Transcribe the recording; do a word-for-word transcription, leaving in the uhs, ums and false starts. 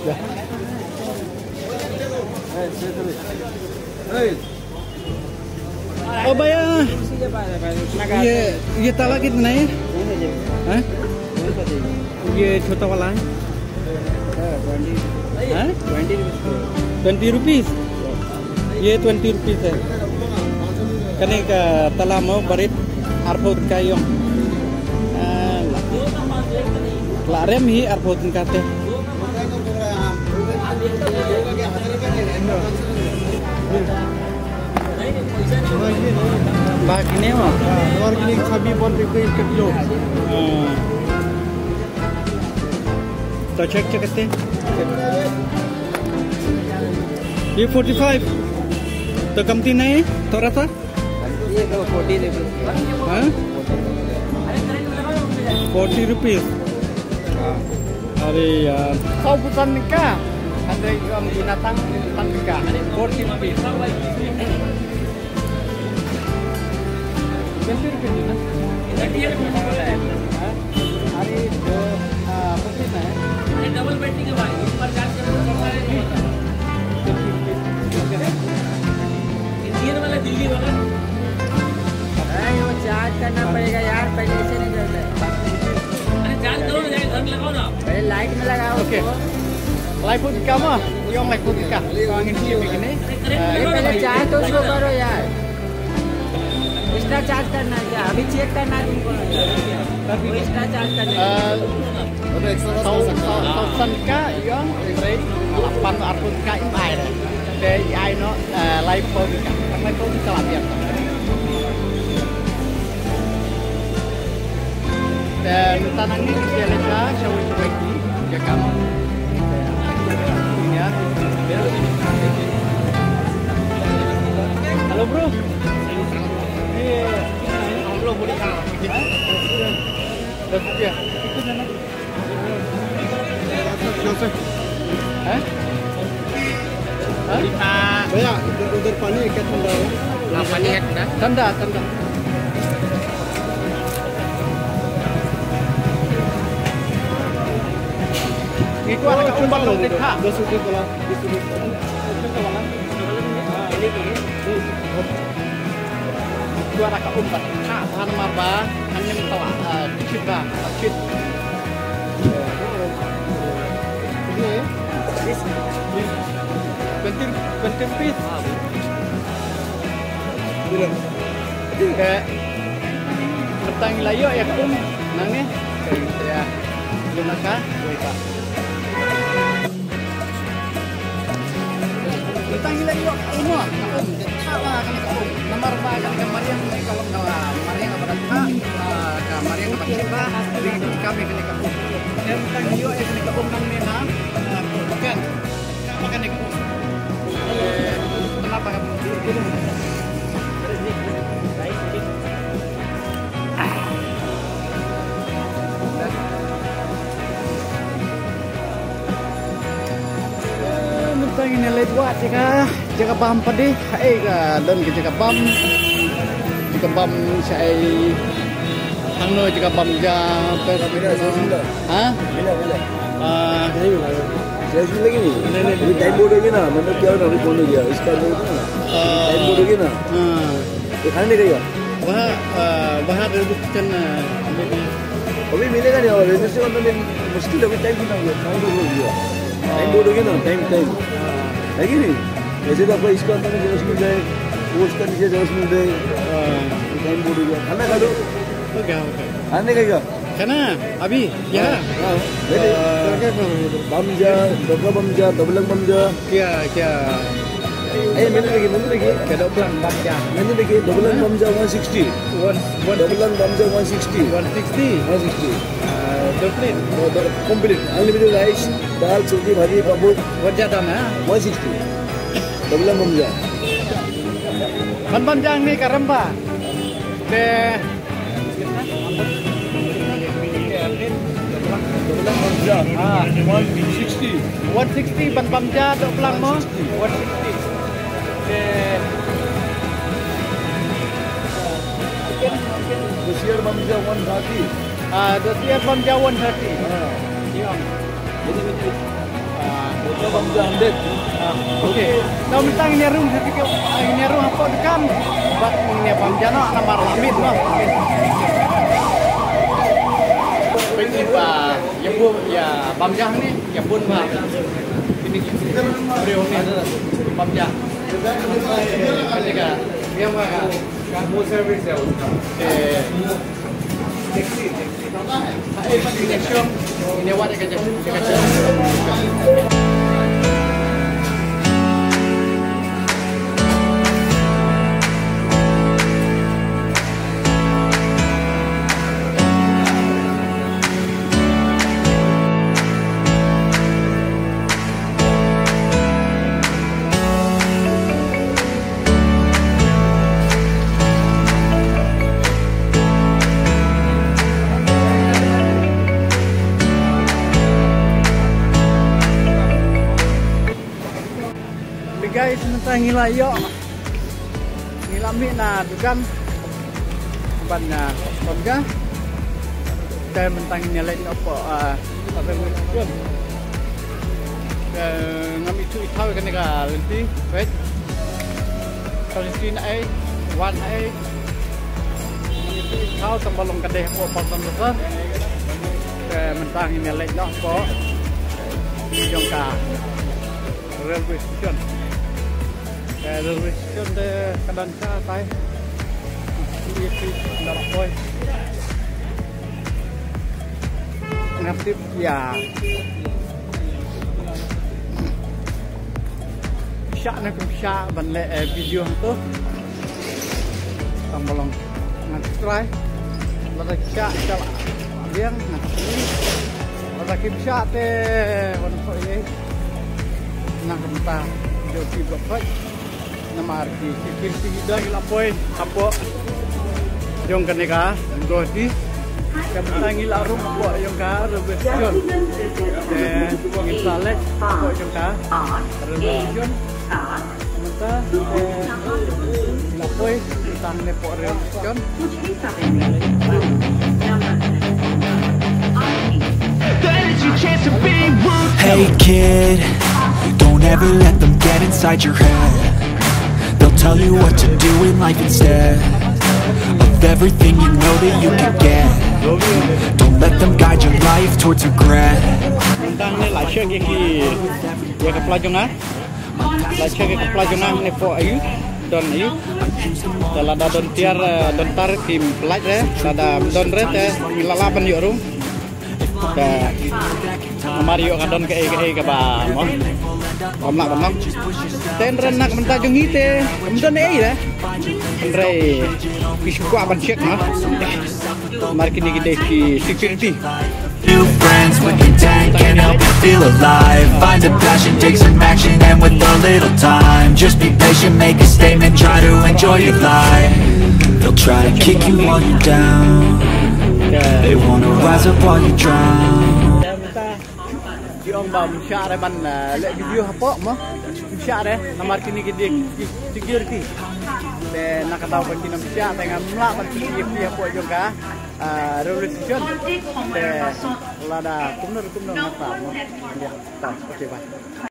ओ भैया, ये, ये ताला कितना है? हैं? ये छोटा वाला है? हैं? ट्वेंटी रुपीज। ये ट्वेंटी रुपीज है। Kane ka tala mo barit arphew tyngka ïong. Ah, la rem hi arphew tyngka te. Ba kine mo. Or kine chabi bon pe pe ka kilo. Hmm. To check check kate. ये फोर्टी फ़ाइव तो कमती नहीं, थोड़ा सा? ये तो फोर्टी रुपीज। हाँ, फोर्टी रुपीज। अरे यार, sawphew san tyngka. Hynrei ïa binatang san tyngka. Forty rupees. अरे, डबल बैटरी के भाई, ऊपर चार्ज करने में चलता है, नहीं होता। इंडियन वाला, दिल्ली वाला। अरे, वो चार्ज करना पड़ेगा यार, पहले से नहीं करता है। अरे, चार्ज करो ना, जाके घर लगाओ ना। पहले लाइट में लगाओ। ओके। Laiphew tyngka mo, ïong laiphew tyngka. Ïong ngin shim ïa kine. अरे, पहले चार्ज तो उसको करो यार। एक्स्ट्रा चार्ज करना है क्या? अभी चेक करना है तुमको। वो एक्स्ट्रा चार्ज करना है। Saw, saw, saw san tyngka ïong, hynrei la pan arphew tyngka im ai re. Te i ai noh, eh, laiphew tyngka. Laiphew tyngka la biang. Te mynta nangne ki leit sha shawei shawei ki jaka. Hello bro. ये हम लोग बोले कहाँ? दस रुपया। हैं? हैं? भैया, उधर, उधर पानी है क्या ठंडा है? हाँ, पानी है ठंडा। Tanda, tanda. Ito ang nakaumbal ng titha. Dos rupees wala, bis rupees wala. Ito ang nakaumbat. Ha, han marba, hanim tala, ah, chit ba, chit. Twenty, twenty rupees. Bilang. Ka, tang la ïoh ïa ka um nangne. Ka ïa, ïa naka, ïa ka. Tang la ïoh um, ka um, ka ba kane ka um. Namar ba kane ka mariang ne ka long ka mariang ba ka, ah, ka mariang ba ka ba, di ka kane ka um. Tang ïoh ïa kane ka um nangne na, ah, kan. Mynta ngin leit wad jaka, jaka bam pat de. Haei ka don ka jaka bam. Jaka bam shaei. Hangno jaka bam ja. Ha? Mina, mina. Ah. जैसे लगी नहीं। नहीं, नहीं। अभी टाइम बोर्ड होगी ना, मतलब क्या होना, अभी कौन हो गया, इसका बोर्ड ना। टाइम बोर्ड होगी ना। हाँ। ये खाने नहीं खाएगा? वहाँ, आ, वहाँ रेलवे स्टेशन, आ, अभी मिलेगा नहीं, और रेलवे स्टेशन में मुश्किल है, अभी टाइम कितना हुआ, टाइम तो हो गया। टाइम बोर्ड होगी ना, टाइम, टाइम। हाँ। है कि नहीं? ऐसे तो आपका इसका अंदर में जगह मिल जाए, वो उसका नीचे जगह मिल जाए। हाँ। टाइम बोर्ड हो गया। खाना खा लो। ओके, ओके। खाने का क्या? Kana, Abi, ya. Ah, ah, jadi, ah, bamja, doka bamja, dobelang bamja. Kya, kya? Eh, mana lagi, mana lagi? Kya dobelang bamja? Mana lagi? Dobelang bamja one sixty. One, one dobelang bamja one sixty. One sixty? One sixty. Ah, complete? Oh, do-, complete. Unlimited rice, dal, sabji, bhaji, papad. Bamja dam, ha? One sixty. Dobelang bamja. Ban bamja ni karamba. Te Ah, one sixty. One sixty ban bamja dobelang mo? One sixty. Eh. Dosiar bamja one thirty. Ah, dosiar bamja one thirty. Ah. Iya. Ah, Okay. Tau mynta ngin ïa rung, ngin ïa rung hapoh dukan. Bad ngin ïa bam ja noh namar la miet noh. Peit ba ïa bun ïa bam ja ni, ïa bun ba. Ini briew ni bam ja. Kane ka ïa ma ka. Ka mo service ïa. Eh. Hey guys, mynta ngi la ïoh, ngi la mih na dukan ban, ah, bam ja. Te mynta ngin ïa leit noh hapoh, ah, hapoh railway station. Te ngam ithuh ithaw ïa kane ka lynti, wait. Ka lynti na ei, wan na ei. Ngam ithuh ithaw tang ba long ka dei hapoh Palasan Lasar. Te mynta ngin ïa leit noh hapoh jong ka railway station. Ka railway station te ka don sha tai. Ïa ki da la poi. Nga tip ïa. Shah ne kum shah ban leh, eh, video hangto. Tang ba long ngan try. Lada ki shah, shah la biang ngan try. Lada kim shah te wan poi. Nang kumta jong ki block poi. Namar ki security ki dang la poi hapoh jong kane ka Guwahati. Ka mynta ngi la rung hapoh jong ka railway station. Te ngi sa leit hapoh jong ka railway station. Mynta, eh, la poi tang ne hapoh railway station. Hey kid, don't ever let them get inside your head. They'll tell you what to do in life instead of everything you know that you could get. Don't let them guide your life towards regret. Tang ne la check ïa ki, ïa ka pla jong nga. La check ïa ka pla jong nga ne poi aïu, don aïu. Te lada don tiar, eh, don tar kim pynlait re, lada don re te ngi la lah ban ïoh rung. Te namar ïoh ka don kaei kaei kaba mo. Kam lah ban long. Te hynrei na ka bynta jong ngi te kam don ei re. Hynrei ki shu kwah ban check mo. Namar kine ki dei ki security. New friends with intent can help you feel alive. Find a passion, take some action, and with a little time, just be patient, make a statement, try to enjoy your life. They'll try to kick you while you're down. They wanna rise up while you drown. Ki ong ba ym shah re ban, eh, leh video hapoh mo. Ym shah re namar kine ki dei ki security. Te na ka daw ba kin ym shah te ngam lah ban leh video hapoh jong ka, ah, railway station. Te lada kumno kumno ngam lah mo. Ya, ta, okay, bye.